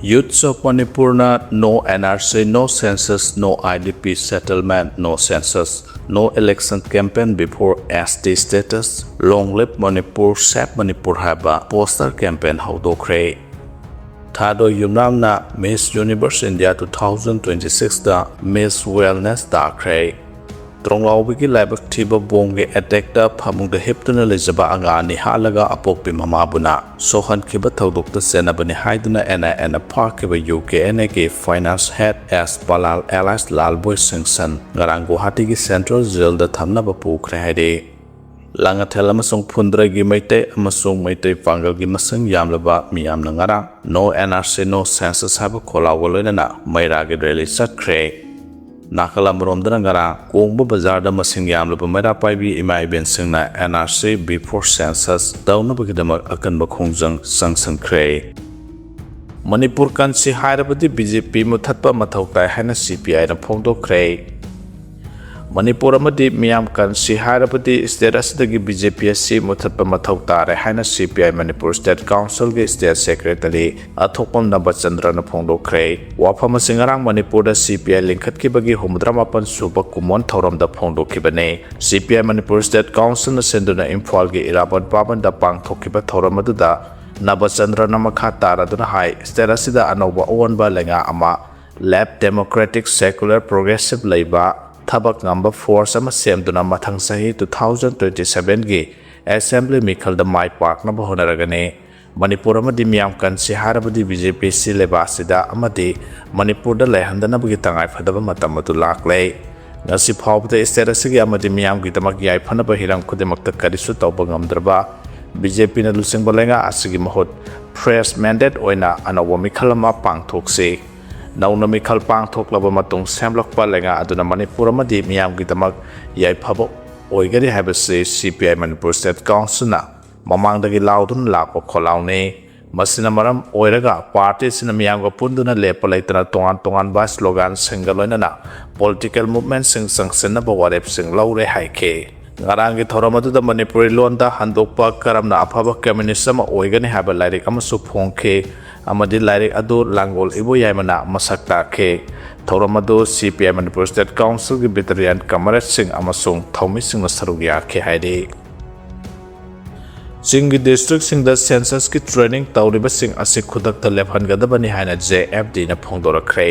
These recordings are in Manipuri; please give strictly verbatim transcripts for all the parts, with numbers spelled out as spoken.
Youths of Manipurꯅ "No N R C, no census, no I D P settlement, no census, no election campaign before S T status, long live Manipur, save Manipur" ꯍꯥꯏꯕ poster campaign ꯍꯧꯗꯣꯛꯈ꯭ꯔꯦ꯫ ꯊꯥꯗꯣꯏ ꯌꯨꯝꯅꯥꯝꯅ Miss Universe India two thousand twenty-sixꯇ Miss Wellness ꯇꯥꯈ꯭ꯔꯦ꯫ ꯇ꯭ꯔꯣꯡꯂꯥꯎꯕꯤꯒꯤ ꯂꯥꯏꯕꯛ ꯊꯤꯕ ꯕꯣꯝꯒꯤ attackꯇ ꯐꯃꯨꯡꯗ ꯍꯤꯞꯇꯨꯅ ꯂꯩꯖꯕ ꯑꯉꯥꯡ ꯑꯅꯤ ꯍꯥꯠꯂꯒ ꯑꯄꯣꯛꯄꯤ ꯃꯃꯥꯕꯨꯅ ꯁꯣꯛꯍꯟꯈꯤꯕ ꯊꯧꯗꯣꯛꯇ ꯆꯦꯟꯅꯕꯅꯤ ꯍꯥꯏꯗꯨꯅ N I Aꯅ ꯐꯥꯈꯤꯕ U K N Aꯒꯤ finance head S ꯕꯂꯥꯜ alias ꯂꯥꯜꯕꯣꯏ ꯁꯤꯡꯁꯟ ꯉꯔꯥꯡ ꯒꯨꯋꯥꯍꯥꯇꯤꯒꯤ central jailꯗ ꯊꯝꯅꯕ ꯄꯨꯈ꯭ꯔꯦ ꯍꯥꯏꯔꯤ꯫ ꯂꯥꯡꯉꯊꯦꯜ ꯑꯃꯁꯨꯡ ꯐꯨꯟꯗ꯭ꯔꯩꯒꯤ ꯃꯩꯇꯩ ꯑꯃꯁꯨꯡ ꯃꯩꯇꯩ ꯄꯥꯡꯒꯜꯒꯤ ꯃꯁꯤꯡ ꯌꯥꯝꯂꯕ ꯃꯤꯌꯥꯝꯅ ꯉꯔꯥꯡ "No N R C, no census" ꯍꯥꯏꯕ ꯈꯣꯜꯂꯥꯎꯒ ꯂꯣꯏꯅꯅ ꯃꯩꯔꯥꯒꯤ rally ꯆꯠꯈ꯭ꯔꯦ꯫ ꯅꯥꯀꯜ ꯑꯃꯔꯣꯝꯗꯅ ꯉꯔꯥꯡ ꯀꯣꯡꯕ ꯕꯖꯥꯔꯗ ꯃꯁꯤꯡ ꯌꯥꯝꯂꯕ ꯃꯩꯔꯥ ꯄꯥꯏꯕꯤ ꯏꯃꯥ ꯏꯕꯦꯟꯁꯤꯡꯅ N R C before census ꯇꯧꯅꯕꯒꯤꯗꯃꯛ ꯑꯀꯟꯕ ꯈꯣꯡꯖꯪ ꯆꯪꯁꯤꯟꯈ꯭ꯔꯦ꯫ ꯃꯅꯤꯄꯨꯔ ꯀꯟꯁꯤ ꯍꯥꯏꯔꯕꯗꯤ B J P ꯃꯨꯊꯠꯄ ꯃꯊꯧ ꯇꯥꯏ ꯍꯥꯏꯅ C P Iꯅ ꯐꯣꯡꯗꯣꯛꯈ꯭ꯔꯦ꯫ ꯃꯅꯤꯄꯨꯔ ꯑꯃꯗꯤ ꯃꯤꯌꯥꯝ ꯀꯟꯁꯤ ꯍꯥꯏꯔꯕꯗꯤ state ꯑꯁꯤꯗꯒꯤ B J P ꯑꯁꯤ ꯃꯨꯊꯠꯄ ꯃꯊꯧ ꯇꯥꯔꯦ ꯍꯥꯏꯅ C P I Manipur State Councilꯒꯤ State Secretary ꯑꯊꯣꯛꯄꯝ ꯅꯕꯆꯟꯗ꯭ꯔꯅ ꯐꯣꯡꯗꯣꯛꯈ꯭ꯔꯦ꯫ ꯋꯥꯐꯝ ꯑꯁꯤ ꯉꯔꯥꯡ ꯃꯅꯤꯄꯨꯔꯗ C P I ꯂꯤꯡꯈꯠꯈꯤꯕꯒꯤ ꯍꯨꯝꯐꯨꯇꯔꯥꯃꯥꯄꯟ ꯁꯨꯕ ꯀꯨꯝꯑꯣꯟ ꯊꯧꯔꯝꯗ ꯐꯣꯡꯗꯣꯛꯈꯤꯕꯅꯤ꯫ C P I Manipur State Councilꯅ ꯁꯤꯟꯗꯨꯅ ꯏꯝꯐꯥꯜꯒꯤ ꯏꯔꯥꯕꯣꯠ ꯚꯕꯟꯗ ꯄꯥꯡꯊꯣꯛꯈꯤꯕ ꯊꯧꯔꯝ ꯑꯗꯨꯗ ꯅꯕꯆꯟꯗ꯭ꯔꯅ ꯃꯈꯥ ꯇꯥꯔꯗꯨꯅ ꯍꯥꯏ, state ꯑꯁꯤꯗ ꯑꯅꯧꯕ ꯑꯑꯣꯟꯕ ꯂꯩꯉꯥꯛ ꯑꯃ, left, democratic, secular, progressive ꯂꯩꯕ ꯊꯕꯛ ꯉꯝꯕ force ꯑꯃ ꯁꯦꯝꯗꯨꯅ ꯃꯊꯪ ꯆꯍꯤ two thousand twenty sevenꯒꯤ assembly ꯃꯤꯈꯜꯗ ꯃꯥꯏ ꯄꯥꯛꯅꯕ ꯍꯣꯠꯅꯔꯒꯅꯤ꯫ ꯃꯅꯤꯄꯨꯔ ꯑꯃꯗꯤ ꯃꯤꯌꯥꯝ ꯀꯟꯁꯤ ꯍꯥꯏꯔꯕꯗꯤ B J P ꯑꯁꯤ ꯂꯩꯕꯥꯛ ꯑꯁꯤꯗ ꯑꯃꯗꯤ ꯃꯅꯤꯄꯨꯔꯗ ꯂꯩꯍꯟꯗꯅꯕꯒꯤ ꯇꯉꯥꯏ ꯐꯗꯕ ꯃꯇꯝ ꯑꯗꯨ ꯂꯥꯛꯂꯦ꯫ ꯉꯁꯤ ꯐꯥꯎꯕꯗ state ꯑꯁꯤꯒꯤ ꯑꯃꯗꯤ ꯃꯤꯌꯥꯝꯒꯤꯗꯃꯛ ꯌꯥꯏꯐꯅꯕ ꯍꯤꯔꯝ ꯈꯨꯗꯤꯡꯃꯛꯇ ꯀꯔꯤꯁꯨ ꯇꯧꯕ ꯉꯝꯗ꯭ꯔꯕ B J Pꯅ ꯂꯨꯆꯤꯡꯕ ꯂꯩꯉꯥꯛ ꯑꯁꯤꯒꯤ ꯃꯍꯨꯠ fresh mandate ꯑꯣꯏꯅ ꯑꯅꯧꯕ ꯃꯤꯈꯜ ꯑꯃ ꯄꯥꯡꯊꯣꯛꯁꯤ꯫ ꯅꯧꯅ ꯃꯤꯈꯜ ꯄꯥꯡꯊꯣꯛꯂꯕ ꯃꯇꯨꯡ ꯁꯦꯝꯂꯛꯄ ꯂꯩꯉꯥꯛ ꯑꯗꯨꯅ ꯃꯅꯤꯄꯨꯔ ꯑꯃꯗꯤ ꯃꯤꯌꯥꯝꯒꯤꯗꯃꯛ ꯌꯥꯏꯐꯕ ꯑꯣꯏꯒꯅꯤ ꯍꯥꯏꯕꯁꯤ C P I Manipur State Councilꯅ ꯃꯃꯥꯡꯗꯒꯤ ꯂꯥꯎꯗꯨꯅ ꯂꯥꯛꯄ ꯈꯣꯜꯂꯥꯎꯅꯤ꯫ ꯃꯁꯤꯅ ꯃꯔꯝ ꯑꯣꯏꯔꯒ party ꯑꯁꯤꯅ ꯃꯤꯌꯥꯝꯒ ꯄꯨꯟꯗꯨꯅ ꯂꯦꯞꯄ ꯂꯩꯇꯅ ꯇꯣꯉꯥꯟ ꯇꯣꯉꯥꯟꯕ sloganꯁꯤꯡꯒ ꯂꯣꯏꯅꯅ political movementꯁꯤꯡ ꯆꯪꯁꯤꯟꯅꯕ ꯋꯥꯔꯦꯞꯁꯤꯡ ꯂꯧꯔꯦ ꯍꯥꯏꯈꯤ꯫ ꯉꯔꯥꯡꯒꯤ ꯊꯧꯔꯝ ꯑꯗꯨꯗ ꯃꯅꯤꯄꯨꯔꯤ ꯂꯣꯟꯗ ꯍꯟꯗꯣꯛꯄ ꯀꯔꯝꯅ ꯑꯐꯕ communist ꯑꯃ ꯑꯣꯏꯒꯅꯤ ꯍꯥꯏꯕ ꯂꯥꯏꯔꯤꯛ ꯑꯃꯁꯨ ꯐꯣꯡꯈꯤ꯫ ꯑꯃꯗꯤ ꯂꯥꯏꯔꯤꯛ ꯑꯗꯨ ꯂꯥꯡꯒꯣꯜ ꯏꯕꯣꯌꯥꯏꯃꯅ ꯃꯁꯛ ꯇꯥꯛꯈꯤ꯫ ꯊꯧꯔꯝ ꯑꯗꯨ C P I Manipur State Councilꯒꯤ veteran comradeꯁꯤꯡ ꯑꯃꯁꯨꯡ ꯊꯧꯃꯤꯁꯤꯡꯅ ꯁꯔꯨꯛ ꯌꯥꯈꯤ ꯍꯥꯏꯔꯤ꯫ ꯆꯤꯡꯒꯤ districtꯁꯤꯡꯗ censusꯀꯤ training ꯇꯧꯔꯤꯕꯁꯤꯡ ꯑꯁꯤ ꯈꯨꯗꯛꯇ ꯂꯦꯞꯍꯟꯒꯗꯕꯅꯤ ꯍꯥꯏꯅ J F Dꯅ ꯐꯣꯡꯗꯣꯔꯛꯈ꯭ꯔꯦ꯫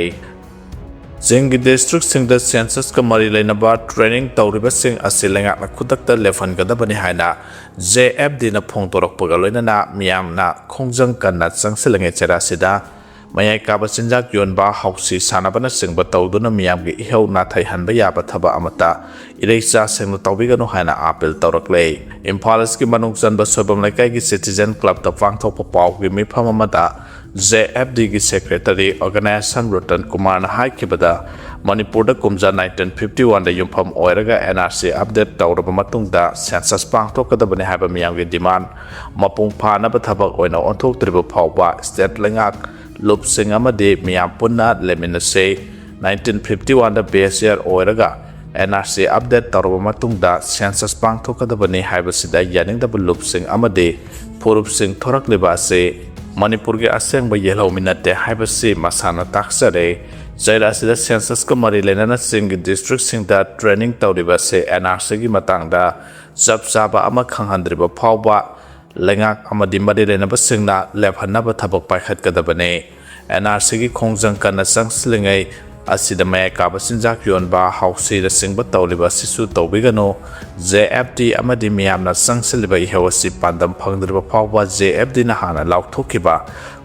ꯆꯤꯡꯒꯤ districtꯁꯤꯡꯗ censusꯀ ꯃꯔꯤ ꯂꯩꯅꯕ training ꯇꯧꯔꯤꯕꯁꯤꯡ ꯑꯁꯤ ꯂꯩꯉꯥꯛꯅ ꯈꯨꯗꯛꯇ ꯂꯦꯞꯍꯟꯒꯗꯕꯅꯤ ꯍꯥꯏꯅ J F Dꯅ ꯐꯣꯡꯗꯣꯔꯛꯄꯒ ꯂꯣꯏꯅꯅ ꯃꯤꯌꯥꯝꯅ ꯈꯣꯡꯖꯪ ꯀꯟꯅ ꯆꯪꯁꯤꯜꯂꯤꯉꯩ ꯆꯩꯔꯥꯛꯁꯤꯗ ꯃꯌꯥꯏ ꯀꯥꯕ ꯆꯤꯟꯖꯥꯛ ꯌꯣꯟꯕ, ꯍꯥꯎꯁꯤ ꯁꯥꯟꯅꯕꯅꯆꯤꯡꯕ ꯇꯧꯗꯨꯅ ꯃꯤꯌꯥꯝꯒꯤ ꯏꯍꯧ ꯅꯥꯊꯩꯍꯟꯕ ꯌꯥꯕ ꯊꯕꯛ ꯑꯃꯠꯇ ꯏꯔꯩꯆꯥꯁꯤꯡꯅ ꯇꯧꯕꯤꯒꯅꯨ ꯍꯥꯏꯅ appeal ꯇꯧꯔꯛꯂꯦ꯫ ꯏꯝꯐꯥꯜ ꯏꯁꯀꯤ ꯃꯅꯨꯡ ꯆꯟꯕ ꯁꯣꯏꯕꯝ ꯂꯩꯀꯥꯏꯒꯤ Citizen Clubꯇ ꯄꯥꯡꯊꯣꯛꯄ ꯄꯥꯎꯒꯤ ꯃꯤꯐꯝ ꯑꯃꯗ J F Dꯒꯤ secretary organization Ratan ꯀꯨꯃꯥꯔꯅ ꯍꯥꯏꯈꯤꯕꯗ, ꯃꯅꯤꯄꯨꯔꯗ ꯀꯨꯝꯖꯥ nineteen fifty oneꯗ ꯌꯨꯝꯐꯝ ꯑꯣꯏꯔꯒ N R C update ꯇꯧꯔꯕ ꯃꯇꯨꯡꯗ census ꯄꯥꯡꯊꯣꯛꯀꯗꯕꯅꯤ ꯍꯥꯏꯕ ꯃꯤꯌꯥꯝꯒꯤ demand ꯃꯄꯨꯡ ꯐꯥꯅꯕ ꯊꯕꯛ ꯑꯣꯏꯅ ꯑꯣꯟꯊꯣꯛꯇ꯭ꯔꯤꯕ ꯐꯥꯎꯕ state ꯂꯩꯉꯥꯛ, ꯂꯨꯞꯁꯤꯡ ꯑꯃꯗꯤ ꯃꯤꯌꯥꯝ ꯄꯨꯟꯅ ꯂꯦꯞꯃꯤꯟꯅꯁꯤ꯫ Nineteen fifty oneꯗ base year ꯑꯣꯏꯔꯒ N R C update ꯇꯧꯔꯕ ꯃꯇꯨꯡꯗ census ꯄꯥꯡꯊꯣꯛꯀꯗꯕꯅꯤ ꯍꯥꯏꯕꯁꯤꯗ ꯌꯥꯅꯤꯡꯗꯕ ꯂꯨꯞꯁꯤꯡ ꯑꯃꯗꯤ ꯐꯨꯔꯨꯞꯁꯤꯡ ꯊꯣꯔꯛꯂꯤꯕ ꯑꯁꯤ ꯃꯅꯤꯄꯨꯔꯒꯤ ꯑꯁꯦꯡꯕ ꯌꯦꯜꯍꯧꯃꯤ ꯅꯠꯇꯦ ꯍꯥꯏꯕꯁꯤ ꯃꯁꯥꯅ ꯇꯥꯛꯆꯔꯦ꯫ ꯆꯩꯔꯥꯛ ꯑꯁꯤꯗ censusꯀ ꯃꯔꯤ ꯂꯩꯅꯅ ꯆꯤꯡꯒꯤ districtꯁꯤꯡꯗ training ꯇꯧꯔꯤꯕ ꯑꯁꯤ N R Cꯒꯤ ꯃꯇꯥꯡꯗ ꯆꯞ ꯆꯥꯕ ꯑꯃ ꯈꯪꯍꯟꯗ꯭ꯔꯤꯕ ꯐꯥꯎꯕ ꯂꯩꯉꯥꯛ ꯑꯃꯗꯤ ꯃꯔꯤ ꯂꯩꯅꯕꯁꯤꯡꯅ ꯂꯦꯞꯍꯟꯅꯕ ꯊꯕꯛ ꯄꯥꯏꯈꯠꯀꯗꯕꯅꯤ꯫ N R Cꯒꯤ ꯈꯣꯡꯖꯪ ꯀꯟꯅ ꯆꯪꯁꯤꯜꯂꯤꯉꯩ ꯑꯁꯤꯗ ꯃꯌꯥꯏ ꯀꯥꯕ ꯆꯤꯟꯖꯥꯛ ꯌꯣꯟꯕ, ꯍꯥꯎꯁꯤꯅꯆꯤꯡꯕ ꯇꯧꯔꯤꯕ ꯑꯁꯤꯁꯨ ꯇꯧꯕꯤꯒꯅꯨ꯫ J F D ꯑꯃꯗꯤ ꯃꯤꯌꯥꯝꯅ ꯆꯪꯁꯤꯜꯂꯤꯕ ꯏꯍꯧ ꯑꯁꯤ ꯄꯥꯟꯗꯝ ꯐꯪꯗ꯭ꯔꯤꯕ ꯐꯥꯎꯕ J F Dꯅ ꯍꯥꯟꯅ ꯂꯥꯎꯊꯣꯛꯈꯤꯕ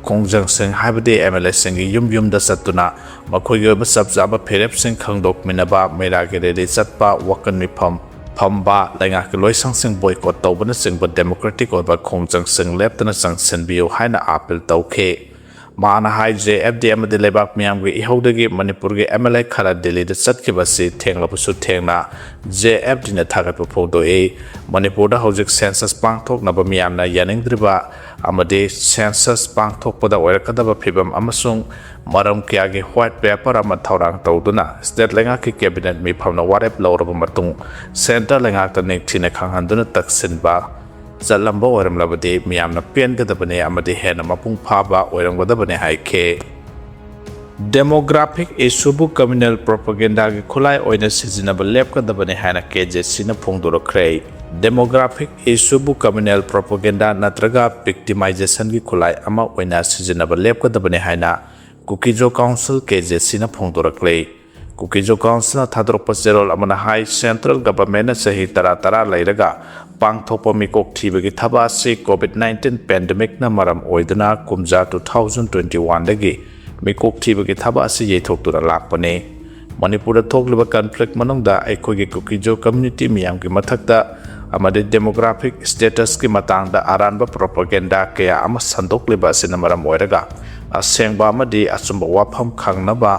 ꯈꯣꯡꯖꯪꯁꯤꯡ, ꯍꯥꯏꯕꯗꯤ M L Aꯁꯤꯡꯒꯤ ꯌꯨꯝ ꯌꯨꯝꯗ ꯆꯠꯇꯨꯅ ꯃꯈꯣꯏꯒꯤ ꯑꯣꯏꯕ ꯆꯞ ꯆꯥꯕ ꯐꯤꯔꯦꯞꯁꯤꯡ ꯈꯪꯗꯣꯛꯃꯤꯟꯅꯕ, ꯃꯩꯔꯥꯒꯤ rally ꯆꯠꯄ, ꯋꯥꯀꯟ ꯃꯤꯐꯝ ꯐꯝꯕ, ꯂꯩꯉꯥꯛꯀꯤ ꯂꯣꯏꯁꯪꯁꯤꯡ boycott ꯇꯧꯕꯅꯆꯤꯡꯕ democratic ꯑꯣꯏꯕ ꯈꯣꯡꯖꯪꯁꯤꯡ ꯂꯦꯞꯇꯅ ꯆꯪꯁꯤꯟꯕꯤꯌꯨ ꯍꯥꯏꯅ appeal ꯇꯧꯈꯤ꯫ ꯃꯥꯅ ꯍꯥꯏ, J F D ꯑꯃꯗꯤ ꯂꯩꯕꯥꯛ ꯃꯤꯌꯥꯝꯒꯤ ꯏꯍꯧꯗꯒꯤ ꯃꯅꯤꯄꯨꯔꯒꯤ M L A ꯈꯔ ꯗꯤꯜꯂꯤꯗ ꯆꯠꯈꯤꯕꯁꯤ ꯊꯦꯡꯂꯕꯁꯨ ꯊꯦꯡꯅ J F Dꯅ ꯊꯥꯒꯠꯄ ꯐꯣꯡꯗꯣꯛꯏ꯫ ꯃꯅꯤꯄꯨꯔꯗ ꯍꯧꯖꯤꯛ census ꯄꯥꯡꯊꯣꯛꯅꯕ ꯃꯤꯌꯥꯝꯅ ꯌꯥꯅꯤꯡꯗ꯭ꯔꯤꯕ ꯑꯃꯗꯤ census ꯄꯥꯡꯊꯣꯛꯄꯗ ꯑꯣꯏꯔꯛꯀꯗꯕ ꯐꯤꯕꯝ ꯑꯃꯁꯨꯡ ꯃꯔꯝ ꯀꯌꯥꯒꯤ white paper ꯑꯃ ꯊꯧꯔꯥꯡ ꯇꯧꯗꯨꯅ state ꯂꯩꯉꯥꯛꯀꯤ cabinet ꯃꯤꯐꯝꯅ ꯋꯥꯔꯦꯞ ꯂꯧꯔꯕ ꯃꯇꯨꯡ centre ꯂꯩꯉꯥꯛꯇ ꯅꯤꯡꯊꯤꯅ ꯈꯪꯍꯟꯗꯨꯅ ꯇꯛꯁꯤꯟꯕ ꯆꯠꯂꯝꯕ ꯑꯣꯏꯔꯝꯂꯕꯗꯤ ꯃꯤꯌꯥꯝꯅ ꯄꯦꯟꯒꯗꯕꯅꯤ ꯑꯃꯗꯤ ꯍꯦꯟꯅ ꯃꯄꯨꯡ ꯐꯥꯕ ꯑꯣꯏꯔꯝꯒꯗꯕꯅꯤ ꯍꯥꯏꯈꯤ꯫ Demographic issueꯕꯨ communal propagandaꯒꯤ ꯈꯨꯠꯂꯥꯏ ꯑꯣꯏꯅ ꯁꯤꯖꯤꯟꯅꯕ ꯂꯦꯞꯀꯗꯕꯅꯤ ꯍꯥꯏꯅ ꯀꯦ ꯖꯦ ꯁꯤꯅ ꯐꯣꯡꯗꯣꯔꯛꯈ꯭ꯔꯦ꯫ Demographic issueꯕꯨ communal propaganda ꯅꯠꯇ꯭ꯔꯒ victimizationꯒꯤ ꯈꯨꯠꯂꯥꯏ ꯑꯃ ꯑꯣꯏꯅ ꯁꯤꯖꯤꯟꯅꯕ ꯂꯦꯞꯀꯗꯕꯅꯤ ꯍꯥꯏꯅ ꯀꯨꯀꯤꯖꯣ ꯀꯥꯎꯟꯁꯤꯜ ꯀꯦ ꯖꯦ ꯁꯤꯅ ꯐꯣꯡꯗꯣꯔꯛꯂꯦ꯫ ꯀꯨꯀꯤꯖꯣ ꯀꯥꯎꯟꯁꯤꯜꯅ ꯊꯥꯗꯣꯔꯛꯄ ꯆꯦꯔꯣꯜ ꯑꯃꯅ ꯍꯥꯏ, central governmentꯅ ꯆꯍꯤ ꯇꯔꯥ ꯇꯔꯥ ꯂꯩꯔꯒ ꯄꯥꯡꯊꯣꯛꯄ ꯃꯤꯀꯣꯛ ꯊꯤꯕꯒꯤ ꯊꯕꯛ ꯑꯁꯤ COVID nineteen pandemicꯅ ꯃꯔꯝ ꯑꯣꯏꯗꯨꯅ ꯀꯨꯝꯖꯥ two thousand twenty oneꯗꯒꯤ ꯃꯤꯀꯣꯛ ꯊꯤꯕꯒꯤ ꯊꯕꯛ ꯑꯁꯤ ꯌꯩꯊꯣꯛꯇꯨꯅ ꯂꯥꯛꯄꯅꯤ꯫ ꯃꯅꯤꯄꯨꯔꯗ ꯊꯣꯛꯂꯤꯕ conflict ꯃꯅꯨꯡꯗ ꯑꯩꯈꯣꯏꯒꯤ ꯀꯨꯀꯤꯖꯣ community ꯃꯤꯌꯥꯝꯒꯤ ꯃꯊꯛꯇ ꯑꯃꯗꯤ demographic statusꯀꯤ ꯃꯇꯥꯡꯗ ꯑꯔꯥꯟꯕ propaganda ꯀꯌꯥ ꯑꯃ ꯁꯟꯗꯣꯛꯂꯤꯕ ꯑꯁꯤꯅ ꯃꯔꯝ ꯑꯣꯏꯔꯒ ꯑꯁꯦꯡꯕ ꯑꯃꯗꯤ ꯑꯆꯨꯝꯕ ꯋꯥꯐꯝ ꯈꯪꯅꯕ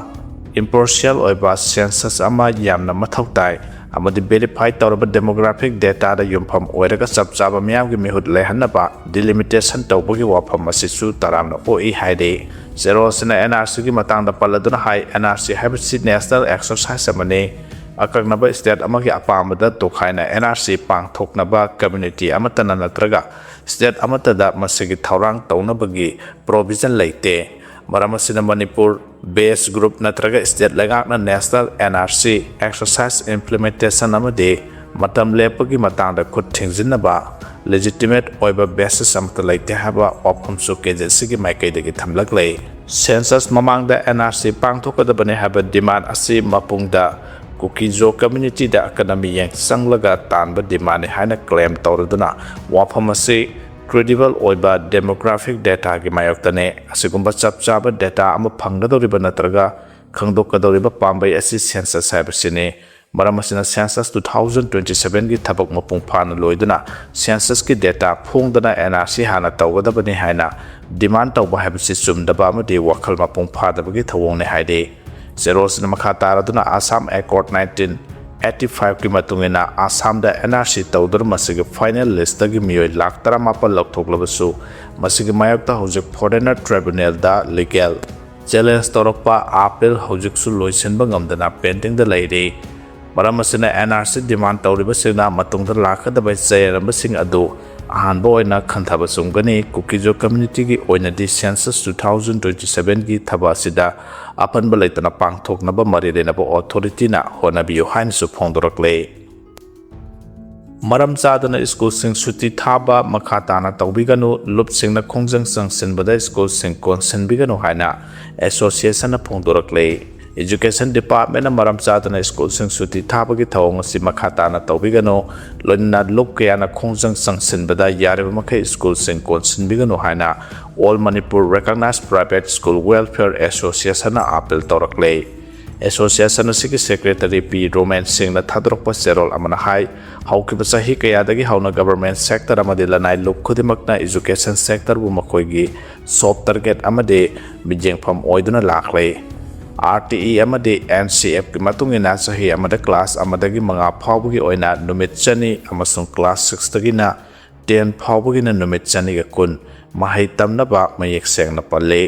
impartial ꯑꯣꯏꯕ census ꯑꯃ ꯌꯥꯝꯅ ꯃꯊꯧ ꯇꯥꯏ ꯑꯃꯗꯤ verify ꯇꯧꯔꯕ demographic dataꯗ ꯌꯨꯝꯐꯝ ꯑꯣꯏꯔꯒ ꯆꯞ ꯆꯥꯕ ꯃꯤꯌꯥꯝꯒꯤ ꯃꯤꯍꯨꯠ ꯂꯩꯍꯟꯅꯕ delimitation ꯇꯧꯕꯒꯤ ꯋꯥꯐꯝ ꯑꯁꯤꯁꯨ ꯇꯔꯥꯝꯅ ꯑꯣꯛꯏ ꯍꯥꯏꯔꯤ꯫ ꯆꯦꯔꯣꯜ ꯑꯁꯤꯅ NRCꯒꯤ ꯃꯇꯥꯡꯗ ꯄꯜꯂꯗꯨꯅ ꯍꯥꯏ, NRC ꯍꯥꯏꯕꯁꯤ national exercise ꯑꯃꯅꯤ꯫ ꯑꯀꯛꯅꯕ state ꯑꯃꯒꯤ ꯑꯄꯥꯝꯕꯗ ꯇꯣꯈꯥꯏꯅ NRC ꯄꯥꯡꯊꯣꯛꯅꯕ community ꯑꯃꯠꯇꯅ ꯅꯠꯇ꯭ꯔꯒ state ꯑꯃꯠꯇꯗ ꯃꯁꯤꯒꯤ ꯊꯧꯔꯥꯡ ꯇꯧꯅꯕꯒꯤ provision ꯂꯩꯇꯦ꯫ ꯃꯔꯝ ꯑꯁꯤꯅ ꯃꯅꯤꯄꯨꯔ based group ꯅꯠꯇ꯭ꯔꯒ state ꯂꯩꯉꯥꯛꯅ national NRC exercise implementation ꯑꯃꯗꯤ ꯃꯇꯝ ꯂꯦꯞꯄꯒꯤ ꯃꯇꯥꯡꯗ ꯈꯨꯠ ꯊꯤꯡꯖꯤꯟꯅꯕ legitimate ꯑꯣꯏꯕ basis ꯑꯃꯠꯇ ꯂꯩꯇꯦ ꯍꯥꯏꯕ ꯋꯥꯐꯝꯁꯨ ꯀꯦ ꯖꯦ ꯁꯤꯒꯤ ꯃꯥꯏꯀꯩꯗꯒꯤ ꯊꯝꯂꯛꯂꯦ꯫ Census ꯃꯃꯥꯡꯗ NRC ꯄꯥꯡꯊꯣꯛꯀꯗꯕꯅꯤ ꯍꯥꯏꯕ demand ꯑꯁꯤ ꯃꯄꯨꯡꯗ ꯀꯨꯀꯤꯖꯣ communityꯗ ꯑꯀꯟꯕ ꯃꯤꯠꯌꯦꯡ ꯆꯪꯂꯒ ꯇꯥꯟꯕ demandꯅꯤ ꯍꯥꯏꯅ claim ꯇꯧꯔꯗꯨꯅ ꯋꯥꯐꯝ ꯑꯁꯤ credible ꯑꯣꯏꯕ demographic dataꯒꯤ ꯃꯥꯌꯣꯛꯇꯅꯤ꯫ ꯑꯁꯤꯒꯨꯝꯕ ꯆꯞ ꯆꯥꯕ data ꯑꯃ ꯐꯪꯒꯗꯧꯔꯤꯕ ꯅꯠꯇ꯭ꯔꯒ ꯈꯪꯗꯣꯛꯀꯗꯧꯔꯤꯕ ꯄꯥꯝꯕꯩ ꯑꯁꯤ census ꯍꯥꯏꯕꯁꯤꯅꯤ꯫ ꯃꯔꯝ ꯑꯁꯤꯅ census two thousand twenty sevenꯒꯤ ꯊꯕꯛ ꯃꯄꯨꯡ ꯐꯥꯅ ꯂꯣꯏꯗꯨꯅ censusꯀꯤ data ꯐꯣꯡꯗꯅ NRC ꯍꯥꯟꯅ ꯇꯧꯒꯗꯕꯅꯤ ꯍꯥꯏꯅ demand ꯇꯧꯕ ꯍꯥꯏꯕꯁꯤ ꯆꯨꯝꯗꯕ ꯑꯃꯗꯤ ꯋꯥꯈꯜ ꯃꯄꯨꯡ ꯐꯥꯗꯕꯒꯤ ꯊꯧꯑꯣꯡꯅꯤ ꯍꯥꯏꯔꯤ꯫ ꯆꯦꯔꯣꯜꯁꯤꯅ ꯃꯈꯥ ꯇꯥꯔꯗꯨꯅ Assam Accord nineteen eighty fiveꯀꯤ ꯃꯇꯨꯡ ꯏꯟꯅ ꯑꯁꯥꯝꯗ NRC ꯇꯧꯗꯨꯅ ꯃꯁꯤꯒꯤ final listꯇꯒꯤ ꯃꯤꯑꯣꯏ ꯂꯥꯈ ꯇꯔꯥꯃꯥꯄꯜ ꯂꯧꯊꯣꯛꯂꯕꯁꯨ ꯃꯁꯤꯒꯤ ꯃꯥꯌꯣꯛꯇ ꯍꯧꯖꯤꯛ foreigner tribunalꯗ legal challenge ꯇꯧꯔꯛꯄ appeal ꯍꯧꯖꯤꯛꯁꯨ ꯂꯣꯏꯁꯤꯟꯕ ꯉꯝꯗꯅ pendingꯗ ꯂꯩꯔꯤ꯫ ꯃꯔꯝ ꯑꯁꯤꯅ NRC demand ꯇꯧꯔꯤꯕꯁꯤꯡꯅ ꯃꯇꯨꯡꯗ ꯂꯥꯛꯀꯗꯕ ꯆꯌꯦꯠꯅꯕꯁꯤꯡ ꯑꯗꯨ ꯑꯍꯥꯟꯕ ꯑꯣꯏꯅ ꯈꯟꯊꯕ ꯆꯨꯝꯒꯅꯤ꯫ ꯀꯨꯀꯤꯖꯣ ꯀꯝꯃ꯭ꯌꯨꯅꯤꯇꯤꯒꯤ ꯑꯣꯏꯅꯗꯤ ꯁꯦꯟꯁꯁ ꯇꯨ ꯊꯥꯎꯖꯟ ꯇ꯭ꯋꯦꯟꯇꯤ ꯁꯚꯦꯟꯒꯤ ꯊꯕꯛ ꯑꯁꯤꯗ ꯑꯄꯟꯕ ꯂꯩꯇꯅ ꯄꯥꯡꯊꯣꯛꯅꯕ ꯃꯔꯤ ꯂꯩꯅꯕ ꯑꯣꯊꯣꯔꯤꯇꯤꯅ ꯍꯣꯠꯅꯕꯤꯌꯨ ꯍꯥꯏꯅꯁꯨ ꯐꯣꯡꯗꯣꯔꯛꯂꯦ꯫ ꯃꯔꯝ ꯆꯥꯗꯅ ꯁ꯭ꯀꯨꯜꯁꯤꯡ ꯁꯨꯇꯤ ꯊꯥꯕ ꯃꯈꯥ ꯇꯥꯅ ꯇꯧꯕꯤꯒꯅꯨ, ꯂꯨꯞꯁꯤꯡꯅ ꯈꯣꯡꯖꯪ ꯆꯪꯁꯤꯟꯕꯗ ꯁ꯭ꯀꯨꯜꯁꯤꯡ ꯀꯣꯟꯁꯤꯟꯕꯤꯒꯅꯨ ꯍꯥꯏꯅ ꯑꯦꯁꯣꯁꯤꯌꯦꯁꯟꯅ ꯐꯣꯡꯗꯣꯔꯛꯂꯦ꯫ ꯏꯖꯨꯀꯦꯁꯟ ꯗꯤꯄꯥꯔꯠꯃꯦꯟꯅ ꯃꯔꯝ ꯆꯥꯗꯅ ꯁ꯭ꯀꯨꯜꯁꯤꯡ ꯁꯨꯇꯤ ꯊꯥꯕꯒꯤ ꯊꯧꯑꯣꯡ ꯑꯁꯤ ꯃꯈꯥ ꯇꯥꯅ ꯇꯧꯕꯤꯒꯅꯨ, ꯂꯣꯏꯅꯅ ꯂꯨꯞ ꯀꯌꯥꯅ ꯈꯣꯡꯖꯪ ꯆꯪꯁꯤꯟꯕꯗ ꯌꯥꯔꯤꯕ ꯃꯈꯩ ꯁ꯭ꯀꯨꯜꯁꯤꯡ ꯀꯣꯟꯁꯤꯟꯕꯤꯒꯅꯨ ꯍꯥꯏꯅ All Manipur Recognized Private School Welfare Associationꯅ ꯑꯥꯄꯤꯜ ꯇꯧꯔꯛꯂꯦ꯫ ꯑꯦꯁꯣꯁꯤꯌꯦꯁꯟ ꯑꯁꯤꯒꯤ ꯁꯦꯀ꯭ꯔꯦꯇꯔꯤ ꯄꯤ ꯔꯣꯃꯦꯟ ꯁꯤꯡꯅ ꯊꯥꯗꯣꯔꯛꯄ ꯆꯦꯔꯣꯜ ꯑꯃꯅ ꯍꯥꯏ, ꯍꯧꯈꯤꯕ ꯆꯍꯤ ꯀꯌꯥꯗꯒꯤ ꯍꯧꯅ ꯒꯚꯔꯟꯃꯦꯟꯠ ꯁꯦꯛꯇꯔ ꯑꯃꯗꯤ ꯂꯅꯥꯏ ꯂꯨꯞ ꯈꯨꯗꯤꯡꯃꯛꯅ ꯏꯖꯨꯀꯦꯁꯟ ꯁꯦꯛꯇꯔꯕꯨ ꯃꯈꯣꯏꯒꯤ ꯁꯣꯐꯠ ꯇꯥꯔꯒꯦꯠ ꯑꯃꯗꯤ ꯃꯤꯠꯌꯦꯡꯐꯝ ꯑꯣꯏꯗꯨꯅ ꯂꯥꯛꯂꯦ꯫ ꯑꯥꯔ ꯇꯤ ꯏ ꯑꯃꯗꯤ ꯑꯦꯟ ꯁꯤ ꯑꯦꯐꯀꯤ ꯃꯇꯨꯡ ꯏꯟꯅ ꯆꯍꯤ ꯑꯃꯗ ꯀ꯭ꯂꯥꯁ ꯑꯃꯗꯒꯤ ꯃꯉꯥ ꯐꯥꯎꯕꯒꯤ ꯑꯣꯏꯅ ꯅꯨꯃꯤꯠ ꯆꯅꯤ ꯑꯃꯁꯨꯡ ꯀ꯭ꯂꯥꯁ ꯁꯤꯛꯁꯇꯒꯤꯅ ꯇꯦꯟ ꯐꯥꯎꯕꯒꯤꯅ ꯅꯨꯃꯤꯠ ꯆꯅꯤꯒ ꯀꯨꯟ ꯃꯍꯩ ꯇꯝꯅꯕ ꯃꯌꯦꯛ ꯁꯦꯡꯅ ꯄꯜꯂꯤ꯫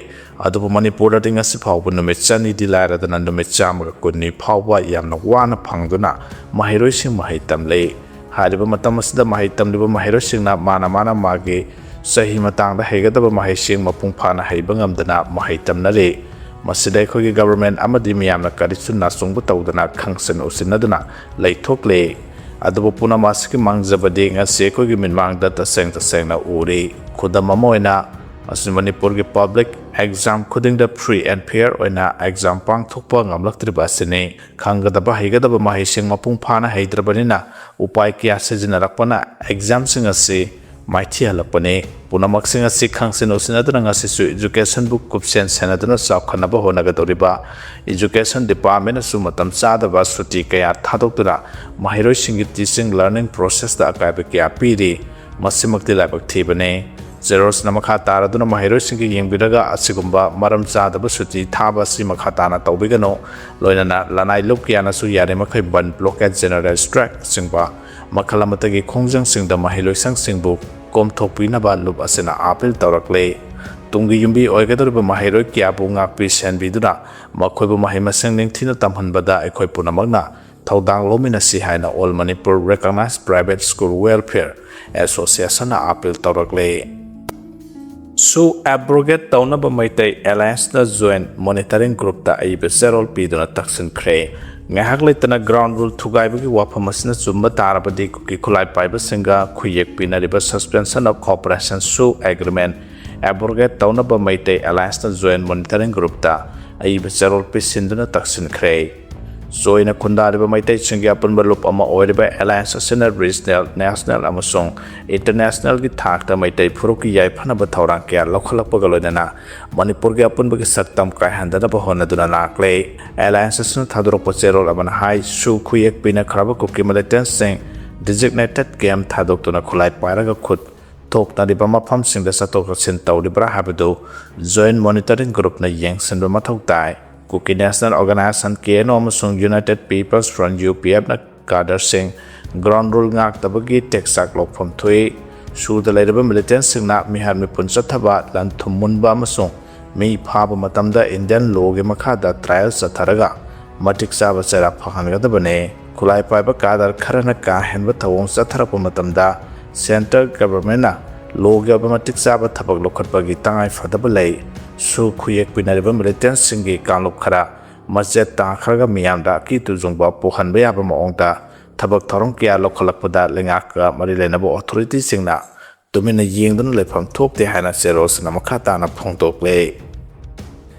ꯑꯗꯨꯕꯨ ꯃꯅꯤꯄꯨꯔꯗꯗꯤ ꯉꯁꯤ ꯐꯥꯎꯕ ꯅꯨꯃꯤꯠ ꯆꯅꯤꯗꯤ ꯂꯥꯏꯔꯗꯅ ꯅꯨꯃꯤꯠ ꯆꯥꯝꯃꯒ ꯀꯨꯟꯅꯤ ꯐꯥꯎꯕ ꯌꯥꯝꯅ ꯋꯥꯅ ꯐꯪꯗꯨꯅ ꯃꯍꯩꯔꯣꯏꯁꯤꯡ ꯃꯍꯩ ꯇꯝꯂꯤ꯫ ꯍꯥꯏꯔꯤꯕ ꯃꯇꯝ ꯑꯁꯤꯗ ꯃꯍꯩ ꯇꯝꯂꯤꯕ ꯃꯍꯩꯔꯣꯏꯁꯤꯡꯅ ꯃꯥꯅ ꯃꯥꯅ ꯃꯥꯒꯤ ꯆꯍꯤ ꯃꯇꯥꯡꯗ ꯍꯩꯒꯗꯕ ꯃꯍꯩꯁꯤꯡ ꯃꯄꯨꯡ ꯐꯥꯅ ꯍꯩꯕ ꯉꯝꯗꯅ ꯃꯍꯩ ꯇꯝꯅꯔꯤ꯫ ꯃꯁꯤꯗ ꯑꯩꯈꯣꯏꯒꯤ ꯒꯚꯔꯟꯃꯦꯟꯠ ꯑꯃꯗꯤ ꯃꯤꯌꯥꯝꯅ ꯀꯔꯤꯁꯨ ꯅꯥꯆꯨꯡꯕ ꯇꯧꯗꯅ ꯈꯪꯁꯤꯟ ꯎꯁꯤꯟꯅꯗꯨꯅ ꯂꯩꯊꯣꯛꯂꯤ꯫ ꯑꯗꯨꯕꯨ ꯄꯨꯝꯅꯃꯛ ꯑꯁꯤꯒꯤ ꯃꯥꯡꯖꯕꯗꯤ ꯉꯁꯤ ꯑꯩꯈꯣꯏꯒꯤ ꯃꯤꯠꯃꯥꯡꯗ ꯇꯁꯦꯡ ꯇꯁꯦꯡꯅ ꯎꯔꯤ꯫ ꯈꯨꯗꯝ ꯑꯃ ꯑꯣꯏꯅ, ꯑꯁꯤ ꯃꯅꯤꯄꯨꯔꯒꯤ ꯄꯕ꯭ꯂꯤꯛ ꯑꯦꯛꯖꯥꯝ ꯈꯨꯗꯤꯡꯗ ꯐ꯭ꯔꯤ ꯑꯦꯟ ꯐꯤꯌꯔ ꯑꯣꯏꯅ ꯑꯦꯛꯖꯥꯝ ꯄꯥꯡꯊꯣꯛꯄ ꯉꯝꯂꯛꯇ꯭ꯔꯤꯕ ꯑꯁꯤꯅꯤ꯫ ꯈꯪꯒꯗꯕ ꯍꯩꯒꯗꯕ ꯃꯍꯩꯁꯤꯡ ꯃꯄꯨꯡ ꯐꯥꯅ ꯍꯩꯇ꯭ꯔꯕꯅꯤꯅ ꯎꯄꯥꯏ ꯀꯌꯥ ꯁꯤꯖꯤꯟꯅꯔꯛꯄꯅ ꯑꯦꯛꯖꯥꯝꯁꯤꯡ ꯑꯁꯤ ꯃꯥꯏꯊꯤꯍꯜꯂꯛꯄꯅꯤ꯫ ꯄꯨꯝꯅꯃꯛꯁꯤꯡ ꯑꯁꯤ ꯈꯪꯁꯤꯟ ꯎꯁꯤꯟꯅꯗꯨꯅ ꯉꯁꯤꯁꯨ ꯏꯖꯨꯀꯦꯁꯟꯕꯨ ꯀꯨꯞꯁꯦꯟ ꯁꯦꯟꯅꯗꯨꯅ ꯆꯥꯎꯈꯠꯅꯕ ꯍꯣꯠꯅꯒꯗꯧꯔꯤꯕ ꯏꯖꯨꯀꯦꯁꯟ ꯗꯤꯄꯥꯔꯠꯃꯦꯟꯅꯁꯨ ꯃꯇꯝ ꯆꯥꯗꯕ ꯁꯨꯇꯤ ꯀꯌꯥ ꯊꯥꯗꯣꯛꯇꯨꯅ ꯃꯍꯩꯔꯣꯏꯁꯤꯡꯒꯤ ꯇꯤꯆꯤꯡ ꯂꯔꯅꯤꯡ ꯄ꯭ꯔꯣꯁꯦꯁꯇ ꯑꯀꯥꯏꯕ ꯀꯌꯥ ꯄꯤꯔꯤ꯫ ꯃꯁꯤꯃꯛꯇꯤ ꯂꯥꯏꯕꯛ ꯊꯤꯕꯅꯤ꯫ ꯆꯦꯔꯣꯜꯁꯅ ꯃꯈꯥ ꯇꯥꯔꯗꯨꯅ ꯃꯍꯩꯔꯣꯏꯁꯤꯡꯒꯤ ꯌꯦꯡꯕꯤꯔꯒ ꯑꯁꯤꯒꯨꯝꯕ ꯃꯔꯝ ꯆꯥꯗꯕ ꯁꯨꯇꯤ ꯊꯥꯕ ꯑꯁꯤ ꯃꯈꯥ ꯇꯥꯅ ꯇꯧꯕꯤꯒꯅꯨ꯫ ꯂꯣꯏꯅꯅ ꯂꯅꯥꯏ ꯂꯨꯞ ꯀꯌꯥꯅꯁꯨ ꯌꯥꯔꯤꯃꯈꯩ ꯕꯟ, ꯕ꯭ꯂꯣꯀꯦꯠ, ꯖꯦꯅꯔꯦꯜ ꯁ꯭ꯇ꯭ꯔꯥꯏꯛꯅꯆꯤꯡꯕ ꯃꯈꯜ ꯑꯃꯠꯇꯒꯤ ꯈꯣꯡꯖꯪꯁꯤꯡꯗ ꯃꯍꯩꯂꯣꯏꯁꯪꯁꯤꯡꯕꯨ ꯀꯣꯝꯊꯣꯛꯄꯤꯅꯕ ꯂꯨꯞ ꯑꯁꯤꯅ ꯑꯥꯄꯤꯜ ꯇꯧꯔꯛꯂꯦ꯫ ꯇꯨꯡꯒꯤ ꯌꯨꯝꯕꯤ ꯑꯣꯏꯒꯗꯧꯔꯤꯕ ꯃꯍꯩꯔꯣꯏ ꯀꯌꯥꯕꯨ ꯉꯥꯛꯄꯤ ꯁꯦꯟꯕꯤꯗꯨꯅ ꯃꯈꯣꯏꯕꯨ ꯃꯍꯩ ꯃꯁꯤꯡ ꯅꯤꯡꯊꯤꯅ ꯇꯝꯍꯟꯕꯗ ꯑꯩꯈꯣꯏ ꯄꯨꯝꯅꯃꯛꯅ ꯊꯧꯗꯥꯡ ꯂꯧꯃꯤꯟꯅꯁꯤ ꯍꯥꯏꯅ All Manipur Recognized Private School Welfare Association-ꯅ appeal ꯇꯧꯔꯛꯂꯦ꯫ ꯁꯨ abrogate ꯇꯧꯅꯕ ꯃꯩꯇꯩ Alliance-ꯅ Joint Monitoring Group-ꯇ ꯑꯏꯕ ꯆꯦꯔꯣꯜ ꯄꯤꯗꯨꯅ ꯇꯛꯁꯤꯟꯈ꯭ꯔꯦ꯫ ꯉꯥꯏꯍꯥꯛ ꯂꯩꯇꯅ ground rule ꯊꯨꯒꯥꯏꯕꯒꯤ ꯋꯥꯐꯝ ꯑꯁꯤꯅ ꯆꯨꯝꯕ ꯇꯥꯔꯕꯗꯤ ꯀꯨꯀꯤ ꯈꯨꯠꯂꯥꯏ ꯄꯥꯏꯕꯁꯤꯡꯒ ꯈꯨꯌꯦꯛ ꯄꯤꯅꯔꯤꯕ Suspension of Cooperation ꯁꯨ Agreement abrogate ꯇꯧꯅꯕ ꯃꯩꯇꯩ Alliance-ꯅ Joint Monitoring Group-ꯇ ꯑꯏꯕ ꯆꯦꯔꯣꯜ ꯄꯤꯁꯤꯟꯗꯨꯅ ꯇꯛꯁꯤꯟꯈ꯭ꯔꯦ꯫ ꯆꯣꯏꯅ ꯈꯨꯟꯗꯥꯔꯤꯕ ꯃꯩꯇꯩꯁꯤꯡꯒꯤ ꯑꯄꯨꯟꯕ ꯂꯨꯞ ꯑꯃ ꯑꯣꯏꯔꯤꯕ Alliance ꯑꯁꯤꯅ regional, national ꯑꯃꯁꯨꯡ international-ꯒꯤ ꯊꯥꯛꯇ ꯃꯩꯇꯩ ꯐꯨꯔꯨꯞꯀꯤ ꯌꯥꯏꯐꯅꯕ ꯊꯧꯔꯥꯡ ꯀꯌꯥ ꯂꯧꯈꯠꯂꯛꯄꯒ ꯂꯣꯏꯅꯅ ꯃꯅꯤꯄꯨꯔꯒꯤ ꯑꯄꯨꯟꯕꯒꯤ ꯁꯛꯇꯝ ꯀꯥꯏꯍꯟꯗꯅꯕ ꯍꯣꯠꯅꯗꯨꯅ ꯂꯥꯛꯂꯦ꯫ Alliance ꯑꯁꯤꯅ ꯊꯥꯗꯣꯔꯛꯄ ꯆꯦꯔꯣꯜ ꯑꯃꯅ ꯍꯥꯏ, ꯁꯨ ꯈꯨꯌꯦꯛ ꯄꯤꯅꯈ꯭ꯔꯕ ꯀꯨꯀꯤ militant-ꯁꯤꯡ designated camp ꯊꯥꯗꯣꯛꯇꯨꯅ ꯈꯨꯠꯂꯥꯏ ꯄꯥꯏꯔꯒ ꯈꯨꯠ ꯊꯣꯛꯅꯔꯤꯕ ꯃꯐꯝꯁꯤꯡꯗ ꯆꯠꯊꯣꯛ ꯆꯠꯁꯤꯟ ꯇꯧꯔꯤꯕ꯭ꯔꯥ ꯍꯥꯏꯕꯗꯨ Joint Monitoring Group-ꯅ ꯌꯦꯡꯁꯤꯟꯕ ꯃꯊꯧ ꯇꯥꯏ꯫ ꯀꯨꯀꯤ National Organisation, ꯀꯦ ꯑꯦꯟ ꯑꯣ, ꯑꯃꯁꯨꯡ United People's Front, ꯌꯨ ꯄꯤ ꯑꯦꯐ-ꯅ cadre-ꯁꯤꯡ ground rule ꯉꯥꯛꯇꯕꯒꯤ ꯇꯦꯛꯆꯥꯛ ꯂꯧꯐꯝ ꯊꯣꯛꯏ꯫ ꯁꯨꯗ ꯂꯩꯔꯤꯕ militant-ꯁꯤꯡꯅ ꯃꯤꯍꯥꯠ ꯃꯤꯄꯨꯟ ꯆꯠꯊꯕ, ꯂꯟ ꯊꯨꯝ ꯃꯨꯟꯕ ꯑꯃꯁꯨꯡ ꯃꯤ ꯐꯥꯕ ꯃꯇꯝꯗ Indian law-ꯒꯤ ꯃꯈꯥꯗ trial ꯆꯠꯊꯔꯒ ꯃꯇꯤꯛ ꯆꯥꯕ ꯆꯩꯔꯥꯛ ꯐꯪꯍꯟꯒꯗꯕꯅꯤ꯫ ꯈꯨꯠꯂꯥꯏ ꯄꯥꯏꯕ cadre ꯈꯔꯅ ꯀꯥ ꯍꯦꯟꯕ ꯊꯧꯑꯣꯡ ꯆꯠꯊꯔꯛꯄ ꯃꯇꯝꯗ central government-ꯅ law-ꯒꯤ ꯑꯣꯏꯕ ꯃꯇꯤꯛ ꯆꯥꯕ ꯊꯕꯛ ꯂꯧꯈꯠꯄꯒꯤ ꯇꯉꯥꯏ ꯐꯗꯕ ꯂꯩ꯫ ꯁꯨ ꯈꯨꯌꯦꯛ ꯄꯤꯅꯔꯤꯕ militant-ꯁꯤꯡꯒꯤ ꯀꯥꯡꯂꯨꯞ ꯈꯔ ꯃꯆꯦꯠ ꯇꯥꯈ꯭ꯔꯒ ꯃꯤꯌꯥꯝꯗ ꯑꯀꯤ ꯇꯨꯖꯨꯡꯕ ꯄꯣꯛꯍꯟꯕ ꯌꯥꯕ ꯃꯑꯣꯡꯗ ꯊꯕꯛ ꯊꯧꯔꯝ ꯀꯌꯥ ꯂꯧꯈꯠꯂꯛꯄꯗ ꯂꯩꯉꯥꯛꯀ ꯃꯔꯤ ꯂꯩꯅꯕ authority-ꯁꯤꯡꯅ ꯇꯨꯃꯤꯟꯅ ꯌꯦꯡꯗꯨꯅ ꯂꯩꯐꯝ ꯊꯣꯛꯇꯦ ꯍꯥꯏꯅ ꯆꯦꯔꯣꯜꯁꯤꯅ ꯃꯈꯥ ꯇꯥꯅ ꯐꯣꯡꯗꯣꯛꯂꯦ꯫